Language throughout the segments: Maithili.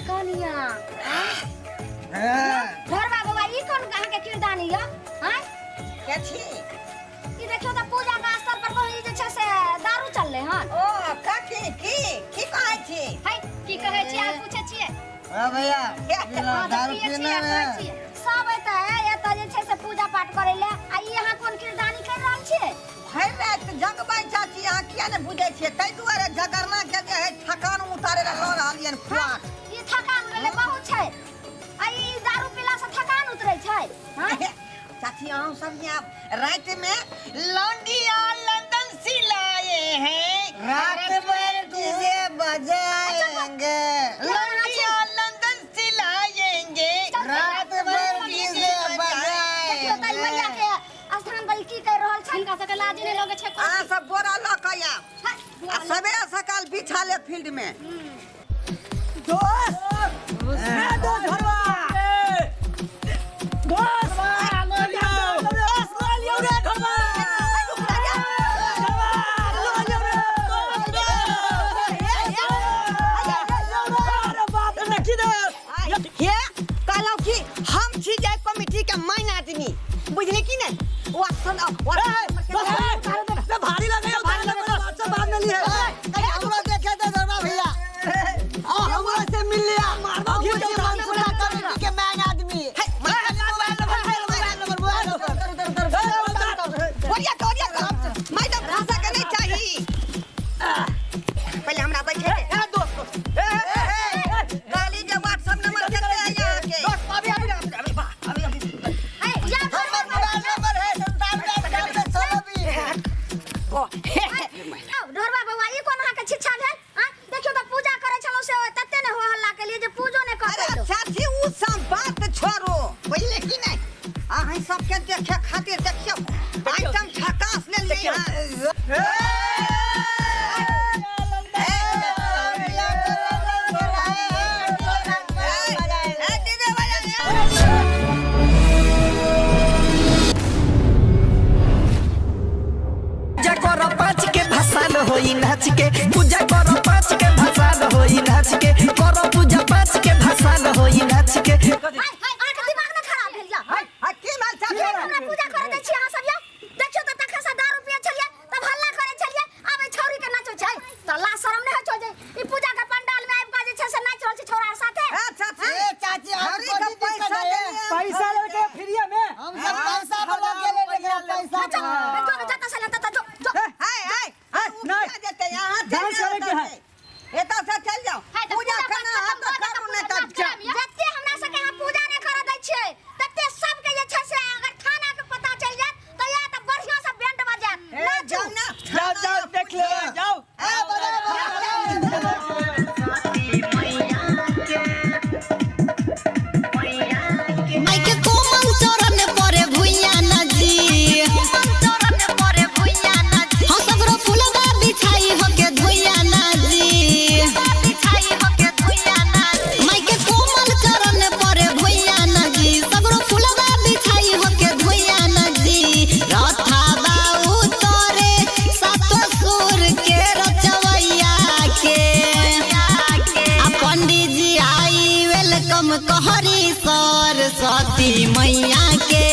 कनिया घरवा बौआ ई कोन अहाँ के किरदानी य हैं के छी ई देखियो त पूजा के स्थल पर कहीं जे छै से दारू चलले हन ओ कथी की की कहै छी है की कहै छियै आर पूछै छियै हाँ भैया पीना हाँ, तऽ दारू पियै पीना छियै, है कहै छियै। सब एतऽ है एतऽ जे छै से पूजा पाठ करै लए आ ई अहाँ कोन किरदानी करि रहल छियै भरि राति जगबै चाची अहाँ किया ने बुझै छियै ताहि दुआरे जगरना के जे है थकान उतारे लए लऽ रहलियनि फुआर ई थकान उतरले बहुत छै आ ई दारू पीला से थकान उतरै छै हाँ? चाची अहाँ सब यहाँ राति में लौंडिया लंदन सिलाए हैं रात भर डीजे बजाएंगे लौंडिया लंदन सिलाएंगे रात भर डीजे देखियौ तऽ ई मैया बजाएंगे के स्थान पर ई की करि रहल छै हिनका सबके लाज नहि लगै छै अहाँ सब बोरा लऽ कऽ आयब आ सवेरे सकाल बिछा ले फील्ड में हे कहलहुँ कि हम छी जाय कमिटी के मेन आदमी बुझले कि नहीं वाटसन भारी लगे हमरो देखे दे धर्मा भैया आ हमरो से मिल लिया हम छी मनसुरा कमेटी के मैन आदमी मोबाइल नंबर मोबाइल नंबर ओरिया के ओरिया के मैडम भाषा के नहीं चाही पहले हमरा बैठे दे काली जे व्हाट्सएप नंबर के दे यहाँ के है या हमर मोबाइल नंबर है 97 98 16 20 ढोरबा बौआ ई कोन अहाँके शिक्षा भेल आँ देखियौ तऽ पूजा करै छलहुँ से तते ने हो हल्ला केलियै जे पूजो नहि कऽ अरे पेलहुँ चाची उ सब बात छोड़ो बुझले कि नहीं अहाँ सबके देखे खातिर देखियौ आइटम झकास ले लिए पूजा करो पाँच के भसान होई नाच के पूजा करो पाँच के भसान होई नाच के करो पूजा पाँच के भसान होई नाच के हाय हाय अहाँके दिमाग ने खराब भेल या की भेल चाची हमरा पूजा करे दै छी अहाँ सब या देखियौ तऽ तखन से दारू पियै छलियै तब हल्ला करै छलियै आब एहि छौरी के नाचो छै तऽ लाज शरम नहि होइ छौ जे ई पूजा के पंडाल में आबि कऽ जे छै से नाचि रहल छै छौड़ा आर साथे ए चाची ए चाची हम हरी के कोई दिक्कत पैसा है देलियै। पैसा लेके फ्रीए में हम सब पैसा वाला के ले रहे पैसा जो जो जतऽ से लेतऽ तऽ जो जो हाय हाय हाय, उ नहीं। क्या देते यहाँ डांस चल करे के है। एतऽ से चल जाओ हाय, तऽ पूजा पूजा करना पाठ है खतम तो भऽ जेतै, करू नहीं पूजा तब पाठ जा कराम। जते हमरा सबके अहाँ पूजा नहि करऽ दै छियै तते सबके जे छै से अगर थाना के पता चलि जायत तऽ या तऽ बढ़िआँ से बैंड बजायत ए, नाचू जाओ ना जाओ जाओ देख ले जाओ ए बजा बजा माइके कोमल चरण परे भुइया नदी हम सगरो फुलवा बिछाई होके धुइया नदी माइके कोमल चरण परे भुइया नदी सगरो फुलवा बिछाई होके धुइया नदी रथा बाऊ तोरे सातो सुर के रचवैया के आ पंडीजी आई welcome कहरी सरस्वती मैया के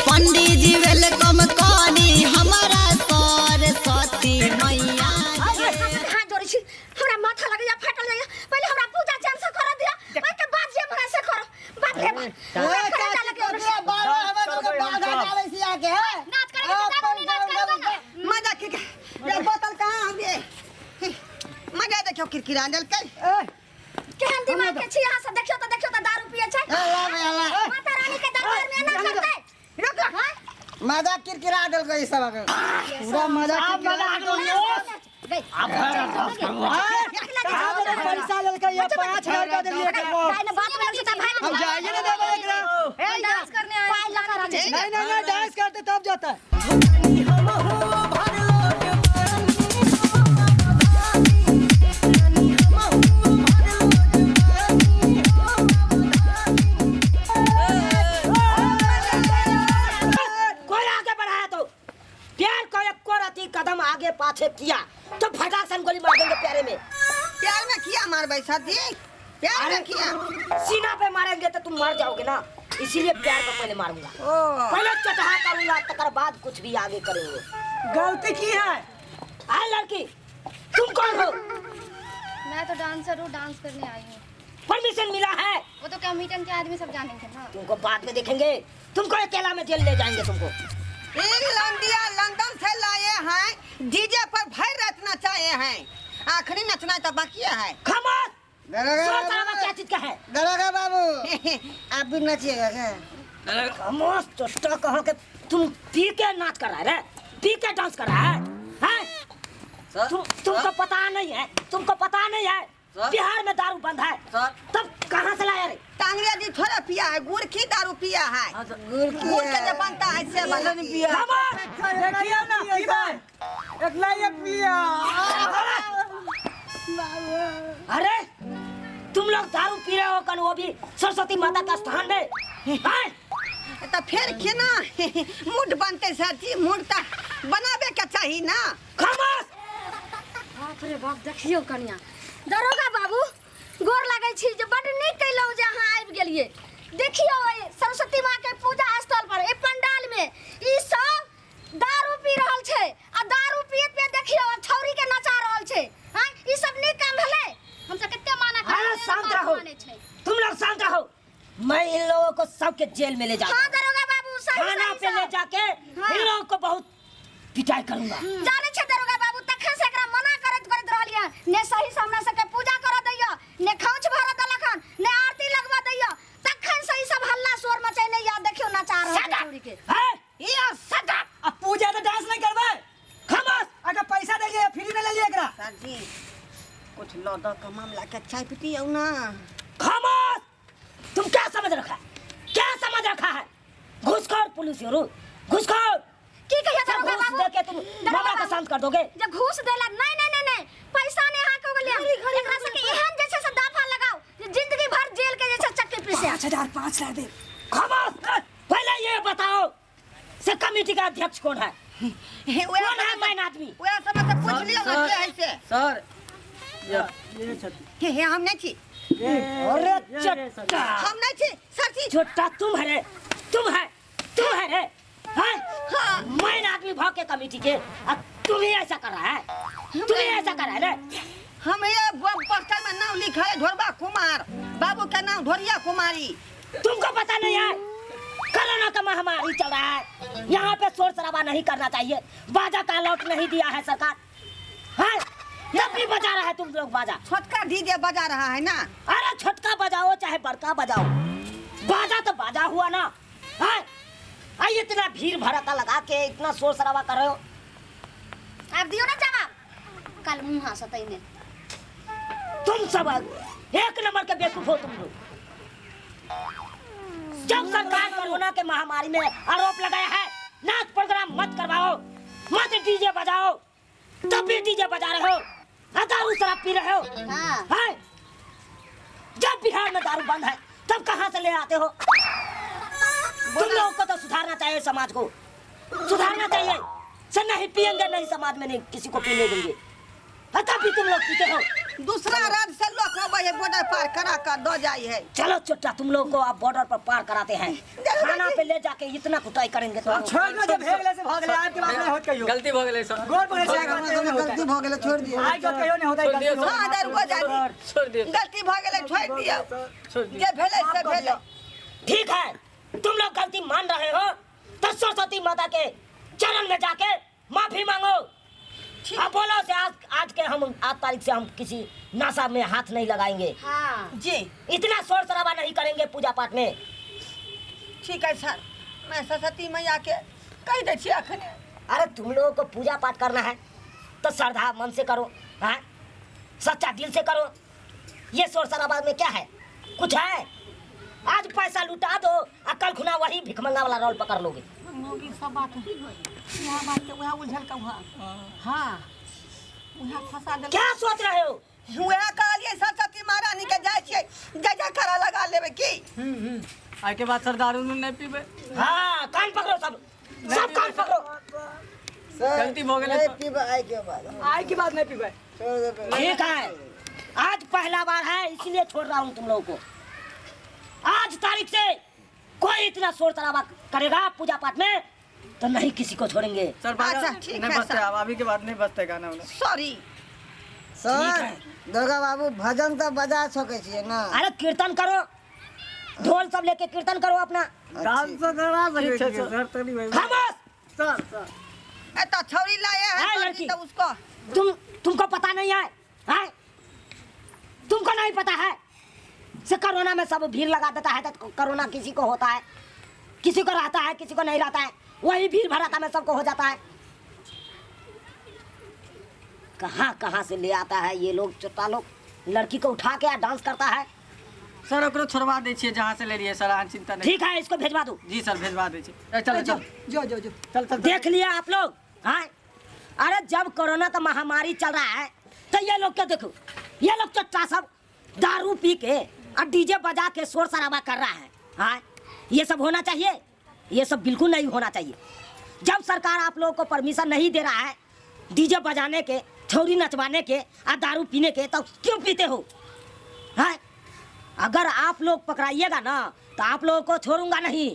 पंडीजी welcome करी हमारा सरस्वती मैया के हाथ जोड़ै छी हमरा माथा लगैया फाटल जाइया पहिले हमरा पूजा चैन से करऽ दिअ ओहिके बाद जे हमरा से करऽ बाप रे बाप ए हमरा करे चाची जा लगे कोतरा बाबा हमरा तो बाधा डालै छी आके है नाच करे के तऽ दारू नाच करे ना मजा की ये बोतल कहाँ हम ये मजा देखियो किरकिरा देलकै केहन दिमाग के छी अहाँ सब देखियौ तऽ देखियौ तऽ दारू पियै छै अल्लाह भाई अल्लाह माता रानी के दरबार में एना करतै रुक रुक मजा किरकिरा देलकै ई सब पूरा मजा पैसा लेलकै ये 5000 का देलिए हम जाइए ना देबै एकरा डांस करने आए पाई लगा रहल छै नहीं नहीं नहीं डांस करते तब जाता है कोई आगे बढ़ाया तो प्यार को एक को रति कदम आगे पाछे किया तो फटाक से हम गोली मार देंगे प्यारे में प्यार में किया मारबै सर जी प्यार में किया? सीना पे मारेंगे तो तुम मर जाओगे ना, इसीलिए प्यार पे पहले मारूंगा। ओ पहले चटहा करूंगा, तकर बाद कुछ भी आगे करेंगे। गलती की है। आए लड़की, तुम कौन हो? मैं तो डांसर हूँ, डांस करने आई हूँ। परमिशन मिला है? वो तो कमिटन के आदमी सब जानेंगे ना। तुमको बाद में देखेंगे, तुमको अकेला में जेल ले जाएंगे तुमको। एक लंडिया लंदन से लाए हैं, डीजे पर भर रात नचाए हैं, आखिरी नचना तो बाकी है। खामोश! दरोगा शोर बाबू। शराबा क्या चीज का है? दरोगा बाबू, आप भी नचिएगा क्या? खामोश चोष्टा कहो के तुम पी के नाच कर रहा है रे, पी के डांस कर रहा है, हैं? सर, तुमको पता नहीं है, तुमको पता नहीं है सर। बिहार में दारू बंद है, सर। तब कहाँ से लाया रे? टांगरिया जी थोड़ा पिया है, गुड़ की दारू पिया है, गुड़ की गुड़ के जो बनता है से वाला पिया। खामोश! देखिए ना, पीबे। एकला ये पिया। अरे तुम लोग दारू पी रहे हो कल, वो भी सरस्वती माता का स्थान में, हैं? तो फिर केना मूड बनते सर जी? मूड तो बनाबे के चाही ना। खामोश! बाप रे बाप, देखियौ कनिया। दरोगा बाबू, गोर लागै छी जे बड नीक कयलहुँ जे अहाँ आबि गेलियै। देखियौ एहि सरस्वती माँ के पूजा स्थल पर, एहि पंडाल में ई सब दारू पी रहल छै आ दारू पियत पियत देखियौ आब छौरी के नचा रहल छै। हाँ, ई सब नीक काम भेलै? हम सब कते माना अरे करलियै, शांत बात रहो। मानै छै। तुम लोग शांत रहो, मैं इन लोगों को सबके जेल में ले जाऊंगा। हाँ दरोगा बाबू, सही थाना सही पे ले सब। जाके हाँ। इन लोगों को बहुत पिटाई करूंगा। जाने छै दरोगा बाबू, तखन से एकरा मना करैत करैत रहलियै, ने सही से हमरा सबके पूजा करऽ दैया, ने खौंच भरऽ देलक हन, ने आरती लगबऽ दैया, तखन से ई सब हल्ला शोर मचेने या देखियौ नचा रहल छै छौरी के। हैं? ये shut up! अब पूजा तो डांस नहीं करबे। खामोश! अगर पैसा दे लिए फ्री में ले लिए एकरा। सर जी कुछ लौदा का मामला के चाय पीती ना। खामोश! तुम क्या समझ रखा है? क्या समझ रखा है? घुसखोर पुलिस हो, घुसखोर! की कहिया सब दरोगा घूस बाबू? दे के तुम दरोगा मामला को बाबू, शांत कर दोगे? जे घूस देला नहीं नहीं नहीं नहीं, पैसा नहीं अहाँ के गेलियै। एकरा सबके एहन जे छै से दाफा लगाओ जे जिंदगी भर जेल के जे छै चक्की पीसे। 5000 5 लाख दे। खामोश! पहले ये बताओ से कमेटी का अध्यक्ष कौन है? कौन है मैन आदमी? वएह समय से पूछ लियौ ना के है से। सर हे हे हम नहीं छी, अरे चट्टा, हम नहीं छी सर जी। छोटा तुम है रे, तुम है, तुम है रे, हैं? हाँ। मैन आदमी भाव के कमेटी के, अब तुम ही ऐसा कर रहा है, तुम ही ऐसा कर रहा है रे। हम ये पोस्टर में नाम लिखा है ढोरबा कुमार, बाबू का नाम ढोरिया कुमारी। तुमको पता नहीं है कोरोना का महामारी चल रहा है, यहाँ पे शोर शराबा नहीं करना चाहिए, बाजा का अलर्ट नहीं दिया है सरकार, हैं? तब भी बजा रहा है तुम लोग बाजा। छोटका डीजे बजा रहा है ना। अरे छोटका बजाओ चाहे बड़का बजाओ, बाजा तो बाजा हुआ ना, हैं? आई इतना भीड़ भड़का लगा के इतना शोर शराबा कर रहे हो। आब दियौ ना जवाब, कल मुँह हंसतै ने। तुम सब एक नंबर के बेवकूफ हो तुम लोग। जब सरकार कोरोना के महामारी में आरोप लगाया है नाच प्रोग्राम मत करवाओ, मत डीजे बजाओ, तब भी डीजे बजा रहे हो, दारू शराब पी रहे हो। हाँ। हैं? जब बिहार में दारू बंद है तब कहाँ से ले आते हो? तुम लोगों को तो सुधारना चाहिए, समाज को सुधारना चाहिए। से नहीं पियेंगे नहीं समाज में नहीं किसी को पीने देंगे, तब भी तुम लोग पीते हो। दूसरा राज्य से लोग अबै है बॉर्डर पार करा कर दो जाई है। चलो चुट्टा तुम लोग को आप बॉर्डर पर पार कराते हैं, थाना पे ले जाके इतना कुटाई करेंगे तो। छोड़ दो, जब भेग ले से भाग ले, आपके बात नहीं होत कहियो। गलती भ गेलै सर। गोर पकड़े से आगे बात नहीं होता। गलती भ गेलै, छोड़ दियौ। आइ के कहियो नहीं होता। छोड़ दियौ, गलती। हाँ दरोगा जानी छोड़ दियौ। गलती भ गेलै, छोड़ दियौ, छोड़ दियौ। जे भेलै से भेलै। ठीक है, तुम लोग गलती मान रहे हो तो सरस्वती माता के चरण में जाके माफी मांगो। अब बोलो से आज आज के हम आज तारीख से हम किसी नशा में हाथ नहीं लगाएंगे। हाँ जी इतना शोर शराबा नहीं करेंगे पूजा पाठ में। ठीक है सर, मैं सरस्वती मैया के कहि दै छी अखने। अरे तुम लोगों को पूजा पाठ करना है तो श्रद्धा मन से करो, हाँ सच्चा दिल से करो। ये शोर शराबा में क्या है? कुछ है? आज पैसा लुटा दो और कल खुना वही भिखमंगा वाला रोल पकड़ लोगे। मौगी सब बात वहाँ बात के वहाँ उलझल का वहाँ, हाँ वहाँ फंसा देल। क्या सोच रहे हो? वहाँ कहलिए सरस्वती महारानी के जाइ छियै जय जयकारा लगा लेबै की। आइ के बाद सर दारू नहीं पीबै। हाँ कान पकड़ो सब, सब कान पकड़ो। सर गलती भ गेलै नहीं सर। पीबै आइ के बाद। आइ के बाद नहीं पीबै। छोड़ देबै। ठीक है, आज पहला बार है इसलिए छोड़ रहा हूँ तुम लोगों को। आज तारीख से कोई इतना शोर शराबा करेगा पूजा पाठ में तो नहीं किसी को छोड़ेंगे। सर बारह अच्छा, ठीक नहीं है, बजते सर। अब अभी के बाद नहीं बजते गाना उना। सॉरी। सर दुर्गा बाबू भजन तऽ बजा सकै छियै ना? अरे कीर्तन करो, ढोल सब लेके कीर्तन करो अपना। डांस तो करवा ठीक छै सर, तनी भाई। खामोश। सर सर ए तो छौरी लाए है है सर जी, लड़की। तो उसको तुमको पता नहीं है, है? तुमको नहीं पता है से कोरोना में सब भीड़ लगा देता है तो कोरोना किसी को होता है, किसी को रहता है, किसी को नहीं रहता है, वही भीड़ भड़ाका में सबको हो जाता है। कहाँ कहाँ से ले आता है ये लोग, चोटा लोग लड़की को उठा के डांस करता है। सर ओकरो छोड़वा दै छियै जहाँ से ले लिए सर, अहाँ चिंता नहीं। ठीक है, इसको भेजवा दो। जी सर भेजवा दै छियै। ए, चल चल जो जो जो चल चल। देख लिया आप लोग, हाँ? अरे जब कोरोना का महामारी चल रहा है तो ये लोग क्या देखो, ये लोग चट्टा सब दारू पी के और डीजे बजा के शोर शराबा कर रहा है, हाँ? ये सब होना चाहिए? ये सब बिल्कुल नहीं होना चाहिए। जब सरकार आप लोगों को परमिशन नहीं दे रहा है डीजे बजाने के, छौरी नचवाने के और दारू पीने के, तो क्यों पीते हो, हाँ? अगर आप लोग पकड़ाइएगा ना तो आप लोगों को छोड़ूंगा नहीं।